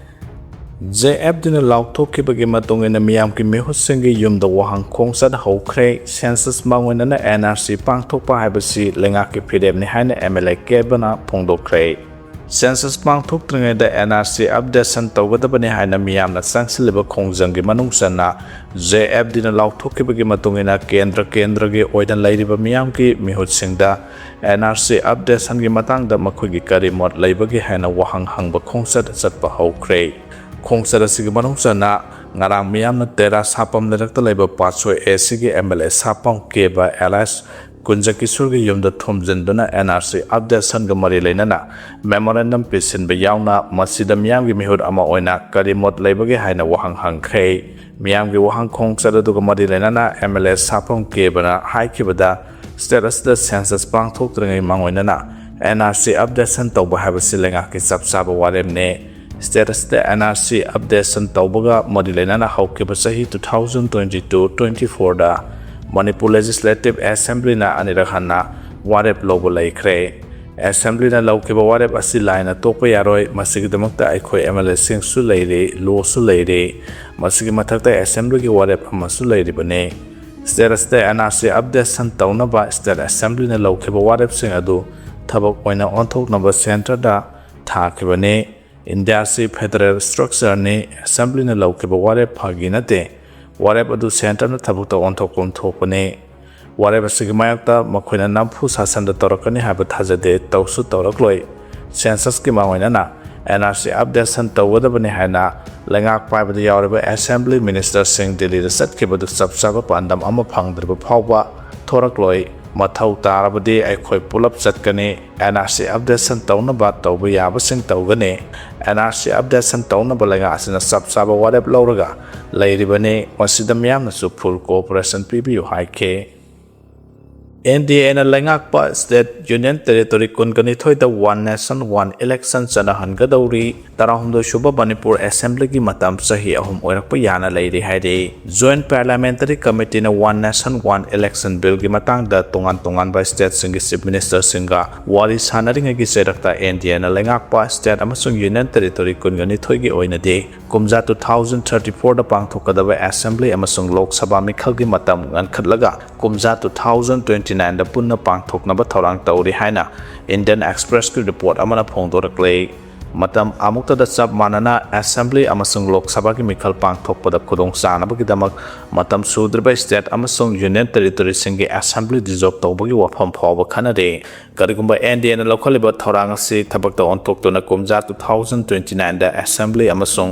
ꯖꯦ ꯑꯦꯐ ꯗꯤꯅ ꯂꯥꯎꯊꯣꯛꯈꯤꯕꯒꯤ ꯃꯇꯨꯡ ꯏꯟꯅ ꯃꯤꯌꯥꯝꯒꯤ ꯃꯤꯍꯨꯠꯁꯤꯡꯒꯤ ꯌꯨꯝꯗ ꯋꯥꯍꯪ ꯈꯣꯡꯆꯠ ꯍꯧꯈ꯭ꯔꯦ꯫ Census ꯃꯥꯡꯑꯣꯏꯅꯅ ꯑꯦꯟ ꯑꯥꯔ ꯁꯤ ꯄꯥꯡꯊꯣꯛꯄ ꯍꯥꯏꯕꯁꯤ ꯂꯩꯉꯥꯛꯀꯤ ꯐꯤꯔꯦꯞꯅꯤ ꯍꯥꯏꯅ ꯑꯦꯝ ꯑꯦꯜ ꯑꯦ ꯀꯦꯕꯅ ꯐꯣꯡꯗꯣꯛꯈ꯭ꯔꯦ꯫ Census ꯄꯥꯡꯊꯣꯛꯇ꯭ꯔꯤꯉꯩꯗ ꯑꯦꯟ ꯑꯥꯔ ꯁꯤ updation ꯇꯧꯒꯗꯕꯅꯤ ꯍꯥꯏꯅ ꯃꯤꯌꯥꯝꯅ ꯆꯪꯁꯤꯜꯂꯤꯕ ꯈꯣꯡꯖꯪꯒꯤ ꯃꯅꯨꯡ ꯆꯟꯅ ꯖꯦ ꯑꯦꯐ ꯗꯤꯅ ꯂꯥꯎꯊꯣꯛꯈꯤꯕꯒꯤ ꯃꯇꯨꯡ ꯏꯟꯅ ꯀꯦꯟꯗ꯭ꯔ ꯀꯦꯟꯗ꯭ꯔꯒꯤ ꯑꯣꯏꯅ ꯂꯩꯔꯤꯕ ꯃꯤꯌꯥꯝꯒꯤ ꯃꯤꯍꯨꯠꯁꯤꯡꯗ ꯑꯦꯟ ꯑꯥꯔ ꯁꯤ updation-ꯒꯤ ꯃꯇꯥꯡꯗ ꯃꯈꯣꯏꯒꯤ ꯀꯔꯤ ꯃꯣꯠ ꯂꯩꯕꯒꯦ ꯍꯥꯏꯅ ꯋꯥꯍꯪ ꯍꯪꯕ ꯈꯣꯡꯆꯠ ꯆꯠꯄ ꯍꯧꯈ꯭ꯔꯦ꯫ ꯈꯣꯡꯆꯠ ꯑꯁꯤꯒꯤ ꯃꯅꯨꯡ ꯆꯟꯅ ꯉꯔꯥꯡ ꯃꯤꯌꯥꯝꯅ ꯇꯦꯔꯥ ꯁꯥꯄꯝ ꯂꯩꯔꯛꯇ ꯂꯩꯕ ꯄꯥꯠꯁꯣꯏ ꯑꯦ ꯁꯤꯒꯤ M L A Sapam Keba alias Kunj ꯀꯤꯁꯣꯔꯒꯤ ꯌꯨꯝꯗ ꯊꯣꯝꯖꯤꯟꯗꯨꯅ ꯑꯦꯟ ꯑꯥꯔ ꯁꯤ ꯑꯞꯗꯦꯁꯟꯒ ꯃꯔꯤ ꯂꯩꯅꯅ ꯃꯦꯃꯣꯔꯦꯟꯗꯝ ꯄꯤꯁꯤꯟꯕ ꯌꯥꯎꯅ ꯃꯁꯤꯗ ꯃꯤꯌꯥꯝꯒꯤ ꯃꯤꯍꯨꯠ ꯑꯃ ꯑꯣꯏꯅ ꯀꯔꯤ ꯃꯣꯠ ꯂꯩꯕꯒꯦ ꯍꯥꯏꯅ ꯋꯥꯍꯪ ꯍꯪꯈ꯭ꯔꯦ꯫ ꯃꯤꯌꯥꯝꯒꯤ ꯋꯥꯍꯪ ꯈꯣꯡꯆꯠ ꯑꯗꯨꯒ ꯃꯔꯤ ꯂꯩꯅꯅ ꯑꯦꯝ ꯑꯦꯜ ꯑꯦ ꯁꯥꯐꯝ ꯀꯦꯕꯅ ꯍꯥꯏꯈꯤꯕꯗ, ꯁ꯭ꯇꯦꯠ ꯑꯁꯤꯗ ꯁꯦꯟꯁꯁ ꯄꯥꯡꯊꯣꯛꯇ꯭ꯔꯤꯉꯩ ꯃꯥꯡꯑꯣꯏꯅꯅ ꯑꯦꯟ ꯑꯥꯔ ꯁꯤ ꯑꯞꯗꯦꯁꯟ ꯇꯧꯕ ꯍꯥꯏꯕꯁꯤ ꯂꯩꯉꯥꯛꯀꯤ ꯆꯞ ꯆꯥꯕ ꯋꯥꯔꯦꯞꯅꯤ꯫ ꯁ꯭ꯇꯦꯠ ꯑꯁꯤꯗ ꯑꯦꯟ ꯑꯥꯔ ꯁꯤ ꯑꯞꯗꯦꯁꯟ ꯇꯧꯕꯒ ꯃꯔꯤ ꯂꯩꯅꯅ ꯍꯧꯈꯤꯕ ꯆꯍꯤ two thousand twenty-two twenty-fourꯗ ꯃꯅꯤꯄꯨꯔ ꯂꯦꯖꯤꯁꯂꯦꯇꯤꯚ ꯑꯦꯁꯦꯝꯕ꯭ꯂꯤꯅ ꯑꯅꯤꯔꯛ ꯍꯟꯅ ꯋꯥꯔꯦꯞ ꯂꯧꯕ ꯂꯩꯈ꯭ꯔꯦ꯫ ꯑꯦꯁꯦꯝꯕ꯭ꯂꯤꯅ ꯂꯧꯈꯤꯕ ꯋꯥꯔꯦꯞ ꯑꯁꯤ ꯂꯥꯏꯅ ꯇꯣꯛꯄ ꯌꯥꯔꯣꯏ꯫ ꯃꯁꯤꯒꯤꯗꯃꯛꯇ ꯑꯩꯈꯣꯏ ꯑꯦꯝ ꯑꯦꯜ ꯑꯦꯁꯤꯡꯁꯨ ꯂꯩꯔꯤ, ꯂꯣꯁꯨ ꯂꯩꯔꯤ꯫ ꯃꯁꯤꯒꯤ ꯃꯊꯛꯇ ꯑꯦꯁꯦꯝꯕ꯭ꯂꯤꯒꯤ ꯋꯥꯔꯦꯞ ꯑꯃꯁꯨ ꯂꯩꯔꯤꯕꯅꯤ꯫ ꯁ꯭ꯇꯦꯠ ꯑꯁꯤꯗ ꯑꯦꯟ ꯑꯥꯔ ꯁꯤ ꯑꯞꯗꯦꯁꯟ ꯇꯧꯅꯕ ꯁ꯭ꯇꯦꯠ ꯑꯦꯁꯦꯝꯕ꯭ꯂꯤꯅ ꯂꯧꯈꯤꯕ ꯋꯥꯔꯦꯞꯁꯤꯡ ꯑꯗꯨ ꯊꯕꯛ ꯑꯣꯏꯅ ꯑꯣꯟꯊꯣꯛꯅꯕ ꯁꯦꯟꯇꯔꯗ ꯊꯥꯈꯤꯕꯅꯤ꯫ ꯏꯟꯗꯤꯌꯥ ꯑꯁꯤ ꯐꯦꯗꯔꯦꯜ ꯁ꯭ꯇ꯭ꯔꯛꯆꯔꯅꯤ꯫ ꯑꯦꯁꯦꯝꯕ꯭ꯂꯤꯅ ꯂꯧꯈꯤꯕ ꯋꯥꯔꯦꯞ ꯐꯥꯒꯤ ꯅꯠꯇꯦ꯫ ꯋꯥꯔꯦꯞ ꯑꯗꯨ ꯁꯦꯟꯇꯔꯅ ꯊꯕꯛꯇ ꯑꯣꯟꯊꯣꯛꯐꯝ ꯊꯣꯛꯄꯅꯤ꯫ ꯋꯥꯔꯦꯞ ꯑꯁꯤꯒꯤ ꯃꯥꯌꯣꯛꯇ ꯃꯈꯣꯏꯅ ꯅꯝꯐꯨ ꯁꯥꯁꯟꯗ ꯇꯧꯔꯛꯀꯅꯤ ꯍꯥꯏꯕ ꯊꯥꯖꯗꯦ, ꯇꯧꯁꯨ ꯇꯧꯔꯛꯂꯣꯏ꯫ ꯁꯦꯟꯁꯁꯀꯤ ꯃꯥꯡꯑꯣꯏꯅꯅ ꯑꯦꯟ ꯑꯥꯔ ꯁꯤ ꯑꯞꯗꯦꯁꯟ ꯇꯧꯒꯗꯕꯅꯤ ꯍꯥꯏꯅ ꯂꯩꯉꯥꯛ ꯄꯥꯏꯕꯗ ꯌꯥꯎꯔꯤꯕ ꯑꯦꯁꯦꯝꯕ꯭ꯂꯤ ꯃꯤꯅꯤꯁꯇꯔꯁꯤꯡ ꯗꯤꯜꯂꯤꯗ ꯆꯠꯈꯤꯕꯗꯨ ꯆꯞ ꯆꯥꯕ ꯄꯥꯟꯗꯝ ꯑꯃ ꯐꯪꯗ꯭ꯔꯤꯕ ꯐꯥꯎꯕ ꯊꯣꯔꯛꯂꯣꯏ꯫ ꯃꯊꯧ ꯇꯥꯔꯕꯗꯤ ꯑꯩꯈꯣꯏ ꯄꯨꯂꯞ ꯆꯠꯀꯅꯤ꯫ ꯑꯦꯟ ꯑꯥꯔ ꯁꯤ ꯑꯞꯗꯦꯁꯟ ꯇꯧꯅꯕ ꯇꯧꯕ ꯌꯥꯕꯁꯤꯡ ꯇꯧꯒꯅꯤ꯫ ꯑꯦꯟ ꯑꯥꯔ ꯁꯤ ꯑꯞꯗꯦꯁꯟ ꯇꯧꯅꯕ ꯂꯩꯉꯥꯛ ꯑꯁꯤꯅ ꯆꯞ ꯆꯥꯕ ꯋꯥꯔꯦꯞ ꯂꯧꯔꯒ ꯂꯩꯔꯤꯕꯅꯤ꯫ ꯃꯁꯤꯗ ꯃꯤꯌꯥꯝꯅꯁꯨ ꯐꯨꯜ ꯀꯣꯑꯣꯄꯔꯦꯁꯟ ꯄꯤꯕꯤꯌꯨ ꯍꯥꯏꯈꯤ꯫ ꯑꯦꯟ ꯗꯤ ꯑꯦꯅ ꯂꯩꯉꯥꯛꯄ ꯁ꯭ꯇꯦꯠ ꯌꯨꯅꯤꯌꯟ ꯇꯦꯔꯤꯇꯣꯔꯤ ꯀꯨꯟꯒ ꯅꯤꯊꯣꯏꯗ ꯋꯥꯟ ꯅꯦꯁꯟ ꯋꯥꯟ ꯏꯂꯦꯛꯁꯟ ꯆꯠꯅꯍꯟꯒꯗꯧꯔꯤ꯫ ꯇꯔꯥꯍꯨꯝꯗꯣꯏ ꯁꯨꯕ ꯃꯅꯤꯄꯨꯔ ꯑꯦꯁꯦꯝꯕ꯭ꯂꯤꯒꯤ ꯃꯇꯝ ꯆꯍꯤ ꯑꯍꯨꯝ ꯑꯣꯏꯔꯛꯄ ꯌꯥꯅ ꯂꯩꯔꯤ ꯍꯥꯏꯔꯤ꯫ ꯖꯣꯏꯟꯠ ꯄꯥꯔꯂꯤꯌꯥꯃꯦꯟꯇꯔꯤ ꯀꯃꯤꯇꯤꯅ ꯋꯥꯟ ꯅꯦꯁꯟ ꯋꯥꯟ ꯏꯂꯦꯛꯁꯟ ꯕꯤꯜꯒꯤ ꯃꯇꯥꯡꯗ ꯇꯣꯉꯥꯟ ꯇꯣꯉꯥꯟꯕ ꯁ꯭ꯇꯦꯠꯁꯤꯡꯒꯤ ꯆꯤꯐ ꯃꯤꯅꯤꯁꯇꯔꯁꯤꯡꯒ ꯋꯥꯔꯤ ꯁꯥꯟꯅꯔꯤꯉꯩꯒꯤ ꯆꯩꯔꯛꯇ ꯑꯦꯟ ꯗꯤ ꯑꯦꯅ ꯂꯩꯉꯥꯛꯄ ꯁ꯭ꯇꯦꯠ ꯑꯃꯁꯨꯡ ꯌꯨꯅꯤꯌꯟ ꯇꯦꯔꯤꯇꯣꯔꯤ ꯀꯨꯟꯒ ꯅꯤꯊꯣꯏꯒꯤ ꯑꯣꯏꯅꯗꯤ ꯀꯨꯝꯖꯥ two thousand thirty-fourꯗ ꯄꯥꯡꯊꯣꯛꯀꯗꯕ ꯑꯦꯁꯦꯝꯕ꯭ꯂꯤ ꯑꯃꯁꯨꯡ ꯂꯣꯛ ꯁꯚꯥ ꯃꯤꯈꯜꯒꯤ ꯃꯇꯝ ꯉꯟꯈꯠꯂꯒ ꯀꯨꯝꯖꯥ two thousand twenty-nineꯗ ꯄꯨꯟꯅ ꯄꯥꯡꯊꯣꯛꯅꯕ ꯊꯧꯔꯥꯡ ꯇꯧꯔꯤ ꯍꯥꯏꯅ ꯏꯟꯗꯤꯌꯟ ꯑꯦꯛꯁꯄ꯭ꯔꯦꯁꯀꯤ ꯔꯤꯄꯣꯔꯠ ꯑꯃꯅ ꯐꯣꯡꯗꯣꯔꯛꯂꯦ꯫ ꯃꯇꯝ ꯑꯃꯨꯛꯇꯗ ꯆꯞ ꯃꯥꯟꯅꯅ ꯑꯦꯁꯦꯝꯕ꯭ꯂꯤ ꯑꯃꯁꯨꯡ ꯂꯣꯛ ꯁꯚꯥꯒꯤ ꯃꯤꯈꯜ ꯄꯥꯡꯊꯣꯛꯄꯗ ꯈꯨꯗꯣꯡꯆꯥꯅꯕꯒꯤꯗꯃꯛ ꯃꯇꯝ ꯁꯨꯗ꯭ꯔꯤꯕ ꯁ꯭ꯇꯦꯠ ꯑꯃꯁꯨꯡ ꯌꯨꯅꯤꯌꯟ ꯇꯦꯔꯤꯇꯣꯔꯤꯁꯤꯡꯒꯤ ꯑꯦꯁꯦꯝꯕ꯭ꯂꯤ ꯗꯤꯖꯣꯜꯕ ꯇꯧꯕꯒꯤ ꯋꯥꯐꯝ ꯐꯥꯎꯕ ꯈꯟꯅꯔꯤ꯫ ꯀꯔꯤꯒꯨꯝꯕ ꯑꯦꯟ ꯗꯤ ꯑꯦꯅ ꯂꯧꯈꯠꯂꯤꯕ ꯊꯧꯔꯥꯡ ꯑꯁꯤ ꯊꯕꯛꯇ ꯑꯣꯟꯊꯣꯛꯇꯨꯅ ꯀꯨꯝꯖꯥ two thousand twenty nineꯗ Assembly ꯑꯃꯁꯨꯡ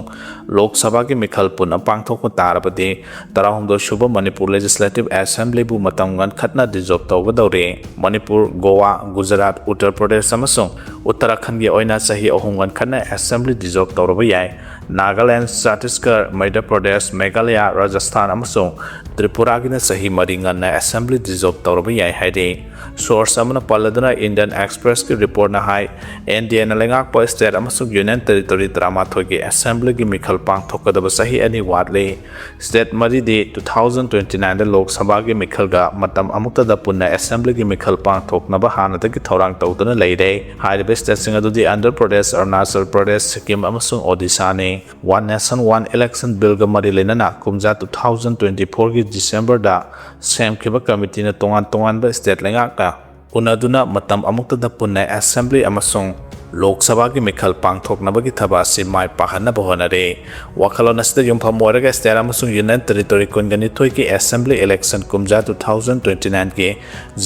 ꯂꯣꯛ ꯁꯚꯥꯒꯤ ꯃꯤꯈꯜ ꯄꯨꯟꯅ ꯄꯥꯡꯊꯣꯛꯄ ꯇꯥꯔꯕꯗꯤ, ꯇꯔꯥꯍꯨꯝꯗꯣꯏ ꯁꯨꯕ ꯃꯅꯤꯄꯨꯔ Legislative Assemblyꯕꯨ ꯃꯇꯝ ꯉꯟꯈꯠꯅ dissolve ꯇꯧꯒꯗꯧꯔꯤ꯫ ꯃꯅꯤꯄꯨꯔ, ꯒꯣꯋꯥ, ꯒꯨꯖꯔꯥꯠ, ꯎꯠꯇꯔ ꯄ꯭ꯔꯗꯦꯁ ꯑꯃꯁꯨꯡ ꯎꯠꯇꯔꯥꯈꯟꯒꯤ ꯑꯣꯏꯅ ꯆꯍꯤ ꯑꯍꯨꯝ ꯉꯟꯈꯠꯅ Assembly dissolve ꯇꯧꯔꯕ ꯌꯥꯏ꯫ ꯅꯥꯒꯥꯂꯦꯟ, ꯆꯇꯤꯁꯒꯔ, ꯃꯙ꯭ꯌ ꯄ꯭ꯔꯗꯦꯁ, ꯃꯦꯘꯥꯂꯌꯥ, ꯔꯥꯖꯁꯊꯥꯟ ꯑꯃꯁꯨꯡ ꯇ꯭ꯔꯤꯄꯨꯔꯥꯒꯤꯅ ꯆꯍꯤ ꯃꯔꯤ ꯉꯟꯅ Assembly dissolve ꯇꯧꯔꯕ ꯌꯥꯏ ꯍꯥꯏꯔꯤ꯫ Source ꯑꯃꯅ ꯄꯜꯂꯗꯨꯅ Indian Expressꯀꯤ reportꯅ ꯍꯥꯏ, ꯑꯦꯟ ꯗꯤ ꯑꯦꯅ ꯂꯩꯉꯥꯛꯄ state ꯑꯃꯁꯨꯡ Union Territory ꯇꯔꯥꯃꯥꯊꯣꯏꯒꯤ Assemblyꯒꯤ ꯃꯤꯈꯜ ꯄꯥꯡꯊꯣꯛꯀꯗꯕ ꯆꯍꯤ ꯑꯅꯤ ꯋꯥꯠꯂꯤ꯫ State ꯃꯔꯤꯗꯤ two thousand twenty nineꯗ ꯂꯣꯛ ꯁꯚꯥꯒꯤ ꯃꯤꯈꯜꯒ ꯃꯇꯝ ꯑꯃꯨꯛꯇꯗ ꯄꯨꯟꯅ Assemblyꯒꯤ ꯃꯤꯈꯜ ꯄꯥꯡꯊꯣꯛꯅꯕ ꯍꯥꯟꯅꯗꯒꯤ ꯊꯧꯔꯥꯡ ꯇꯧꯗꯨꯅ ꯂꯩꯔꯦ꯫ ꯍꯥꯏꯔꯤꯕ stateꯁꯤꯡ ꯑꯗꯨꯗꯤ ꯑꯟꯙ꯭ꯔ ꯄ꯭ꯔꯗꯦꯁ, ꯑꯔꯨꯅꯥꯆꯜ ꯄ꯭ꯔꯗꯦꯁ, ꯁꯤꯛꯀꯤꯝ ꯑꯃꯁꯨꯡ ꯑꯣꯗꯤꯁꯥꯅꯤ꯫ One Nation One Election Billꯒ ꯃꯔꯤ ꯂꯩꯅꯅ ꯀꯨꯝꯖꯥ two thousand twenty fourꯒꯤ Decemberꯗ ꯁꯦꯝꯈꯤꯕ committeeꯅ ꯇꯣꯉꯥꯟ ꯇꯣꯉꯥꯟꯕ state ꯂꯩꯉꯥꯛꯅ ꯎꯅꯗꯨꯅ ꯃꯇꯝ ꯑꯃꯨꯛꯇꯗ ꯄꯨꯟꯅ Assembly ꯑꯃꯁꯨꯡ ꯂꯣꯛ ꯁꯚꯥꯒꯤ ꯃꯤꯈꯜ ꯄꯥꯡꯊꯣꯛꯅꯕꯒꯤ ꯊꯕꯛ ꯑꯁꯤ ꯃꯥꯏ ꯄꯥꯛꯍꯟꯅꯕ ꯍꯣꯠꯅꯔꯤ꯫ ꯋꯥꯈꯜꯂꯣꯟ ꯑꯁꯤꯗ ꯌꯨꯝꯐꯝ ꯑꯣꯏꯔꯒ state ꯑꯃꯁꯨꯡ Union Territory ꯀꯨꯟꯒꯅꯤꯊꯣꯏꯒꯤ Assembly election ꯀꯨꯝꯖꯥ two thousand twenty nineꯒꯤ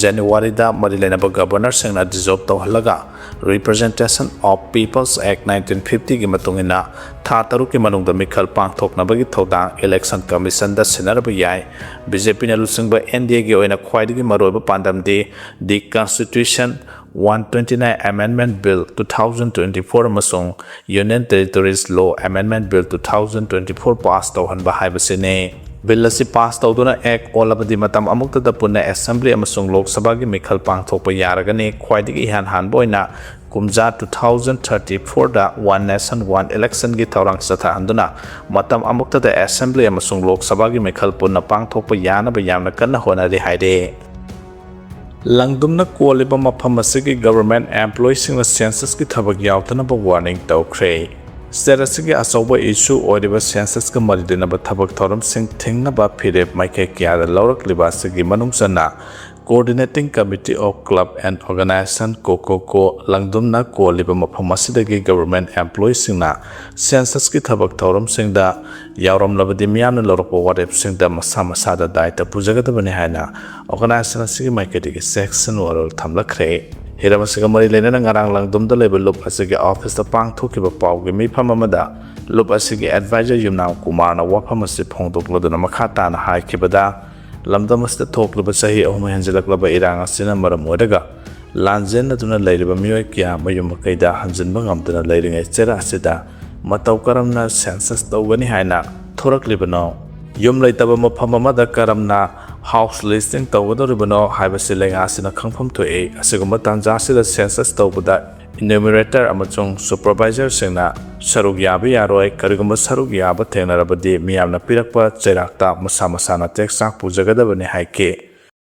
Januaryꯗ ꯃꯔꯤ ꯂꯩꯅꯕ Governorꯁꯤꯡꯅ dissolve ꯇꯧꯍꯜꯂꯒ Representation of People's Act nineteen fiftyꯒꯤ ꯃꯇꯨꯡ ꯏꯟꯅ ꯊꯥ ꯇꯔꯨꯛꯀꯤ ꯃꯅꯨꯡꯗ ꯃꯤꯈꯜ ꯄꯥꯡꯊꯣꯛꯅꯕꯒꯤ ꯊꯧꯗꯥꯡ Election Commissionꯗ ꯁꯤꯟꯅꯔꯕ ꯌꯥꯏ꯫ ꯕꯤ ꯖꯦ ꯄꯤꯅ ꯂꯨꯆꯤꯡꯕ ꯑꯦꯟ ꯗꯤ ꯑꯦꯒꯤ ꯑꯣꯏꯅ ꯈ꯭ꯋꯥꯏꯗꯒꯤ ꯃꯔꯨꯑꯣꯏꯕ ꯄꯥꯟꯗꯝꯗꯤ The Constitution one twenty nine Amendment Bill two thousand twenty four ꯑꯃꯁꯨꯡ Union Territories Law Amendment Bill two thousand twenty four pass ꯇꯧꯍꯟꯕ ꯍꯥꯏꯕꯁꯤꯅꯤ꯫ Bill ꯑꯁꯤ pass ꯇꯧꯗꯨꯅ Act ꯑꯣꯜꯂꯕꯗꯤ ꯃꯇꯝ ꯑꯃꯨꯛꯇꯗ ꯄꯨꯟꯅ Assembly ꯑꯃꯁꯨꯡ ꯂꯣꯛ ꯁꯚꯥꯒꯤ ꯃꯤꯈꯜ ꯄꯥꯡꯊꯣꯛꯄ ꯌꯥꯔꯒꯅꯤ꯫ ꯈ꯭ꯋꯥꯏꯗꯒꯤ ꯏꯍꯥꯟ ꯍꯥꯟꯕ ꯑꯣꯏꯅ ꯀꯨꯝꯖꯥ two thousand thirty fourꯗ One Nation One Electionꯒꯤ ꯊꯧꯔꯥꯡ ꯆꯠꯊꯍꯟꯗꯨꯅ ꯃꯇꯝ ꯑꯃꯨꯛꯇꯗ Assembly ꯑꯃꯁꯨꯡ ꯂꯣꯛ ꯁꯚꯥꯒꯤ ꯃꯤꯈꯜ ꯄꯨꯟꯅ ꯄꯥꯡꯊꯣꯛꯄ ꯌꯥꯅꯕ ꯌꯥꯝꯅ ꯀꯟꯅ ꯍꯣꯠꯅꯔꯤ ꯍꯥꯏꯔꯤ꯫ ꯂꯪꯗꯨꯝꯅ ꯀꯣꯜꯂꯤꯕ ꯃꯐꯝ ꯑꯁꯤꯒꯤ government employeeꯁꯤꯡꯅ censusꯀꯤ ꯊꯕꯛ ꯌꯥꯎꯗꯅꯕ warning ꯇꯧꯈ꯭ꯔꯦ꯫ State ꯑꯁꯤꯒꯤ ꯑꯆꯧꯕ issue ꯑꯣꯏꯔꯤꯕ censusꯀ ꯃꯔꯤ ꯂꯩꯅꯕ ꯊꯕꯛ ꯊꯧꯔꯝꯁꯤꯡ ꯊꯤꯡꯅꯕ ꯐꯤꯔꯦꯞ ꯃꯥꯏꯀꯩ ꯀꯌꯥꯗ ꯂꯧꯔꯛꯂꯤꯕ ꯑꯁꯤꯒꯤ ꯃꯅꯨꯡ ꯆꯟꯅ Coordinating Committee of Club and Organization, COCOCO, ꯂꯪꯗꯨꯝꯅ ꯀꯣꯜꯂꯤꯕ ꯃꯐꯝ ꯑꯁꯤꯗꯒꯤ government employeeꯁꯤꯡꯅ censusꯀꯤ ꯊꯕꯛ ꯊꯧꯔꯝꯁꯤꯡꯗ ꯌꯥꯎꯔꯝꯂꯕꯗꯤ ꯃꯤꯌꯥꯝꯅ ꯂꯧꯔꯛꯄ ꯋꯥꯔꯦꯞꯁꯤꯡꯗ ꯃꯁꯥ ꯃꯁꯥꯗ ꯗꯥꯏꯇ ꯄꯨꯖꯒꯗꯕꯅꯤ ꯍꯥꯏꯅ organization ꯑꯁꯤꯒꯤ ꯃꯥꯏꯀꯩꯗꯒꯤ ꯆꯦꯛꯁꯤꯟ ꯋꯥꯔꯣꯜ ꯊꯝꯂꯛꯈ꯭ꯔꯦ꯫ ꯍꯤꯔꯝ ꯑꯁꯤꯒ ꯃꯔꯤ ꯂꯩꯅꯅ ꯉꯔꯥꯡ ꯂꯪꯗꯨꯝꯗ ꯂꯩꯕ ꯂꯨꯞ ꯑꯁꯤꯒꯤ ꯑꯣꯐꯤꯁꯇ ꯄꯥꯡꯊꯣꯛꯈꯤꯕ ꯄꯥꯎꯒꯤ ꯃꯤꯐꯝ ꯑꯃꯗ ꯂꯨꯞ ꯑꯁꯤꯒꯤ ꯑꯦꯗꯚꯥꯏꯖꯔ ꯌꯨꯝꯅꯥꯝ ꯀꯨꯃꯥꯔꯅ ꯋꯥꯐꯝ ꯑꯁꯤ ꯐꯣꯡꯗꯣꯛꯂꯗꯨꯅ ꯃꯈꯥ ꯇꯥꯅ ꯍꯥꯏꯈꯤꯕꯗ, ꯂꯝꯗꯝ ꯑꯁꯤꯗ ꯊꯣꯛꯂꯤꯕ ꯆꯍꯤ ꯑꯍꯨꯝ ꯍꯦꯟꯖꯤꯜꯂꯛꯂꯕ ꯏꯔꯥꯡ ꯑꯁꯤꯅ ꯃꯔꯝ ꯑꯣꯏꯔꯒ ꯂꯥꯟꯖꯦꯟꯅꯗꯨꯅ ꯂꯩꯔꯤꯕ ꯃꯤꯑꯣꯏ ꯀꯌꯥ ꯃꯌꯨꯝ ꯃꯀꯩꯗ ꯍꯟꯖꯤꯟꯕ ꯉꯝꯗꯅ ꯂꯩꯔꯤꯉꯩ ꯆꯩꯔꯥꯛ ꯑꯁꯤꯗ ꯃꯇꯧ ꯀꯔꯝꯅ ꯁꯦꯟꯁꯁ ꯇꯧꯒꯅꯤ ꯍꯥꯏꯅ ꯊꯣꯔꯛꯂꯤꯕꯅꯣ? ꯌꯨꯝ ꯂꯩꯇꯕ ꯃꯐꯝ ꯑꯃꯗ ꯀꯔꯝꯅ ꯍꯥꯎꯁ ꯂꯤꯁꯇꯤꯡ ꯇꯧꯒꯗꯧꯔꯤꯕꯅꯣ ꯍꯥꯏꯕꯁꯤ ꯂꯩꯉꯥꯛ ꯑꯁꯤꯅ ꯈꯪꯐꯝ ꯊꯣꯛꯏ꯫ ꯑꯁꯤꯒꯨꯝꯕ ꯇꯥꯟꯖꯥ ꯑꯁꯤꯗ ꯁꯦꯟꯁꯁ ꯇꯧꯕꯗ ꯏꯅ꯭ꯌꯨꯃꯔꯦꯇꯔ ꯑꯃꯁꯨꯡ ꯁꯨꯄꯔꯚꯥꯏꯖꯔꯁꯤꯡꯅ ꯁꯔꯨꯛ ꯌꯥꯕ ꯌꯥꯔꯣꯏ꯫ ꯀꯔꯤꯒꯨꯝꯕ ꯁꯔꯨꯛ ꯌꯥꯕ ꯊꯦꯡꯅꯔꯕꯗꯤ ꯃꯤꯌꯥꯝꯅ ꯄꯤꯔꯛꯄ ꯆꯩꯔꯥꯛꯇ ꯃꯁꯥ ꯃꯁꯥꯅ ꯇꯦꯛꯆꯥꯛ ꯄꯨꯖꯒꯗꯕꯅꯤ ꯍꯥꯏꯈꯤ꯫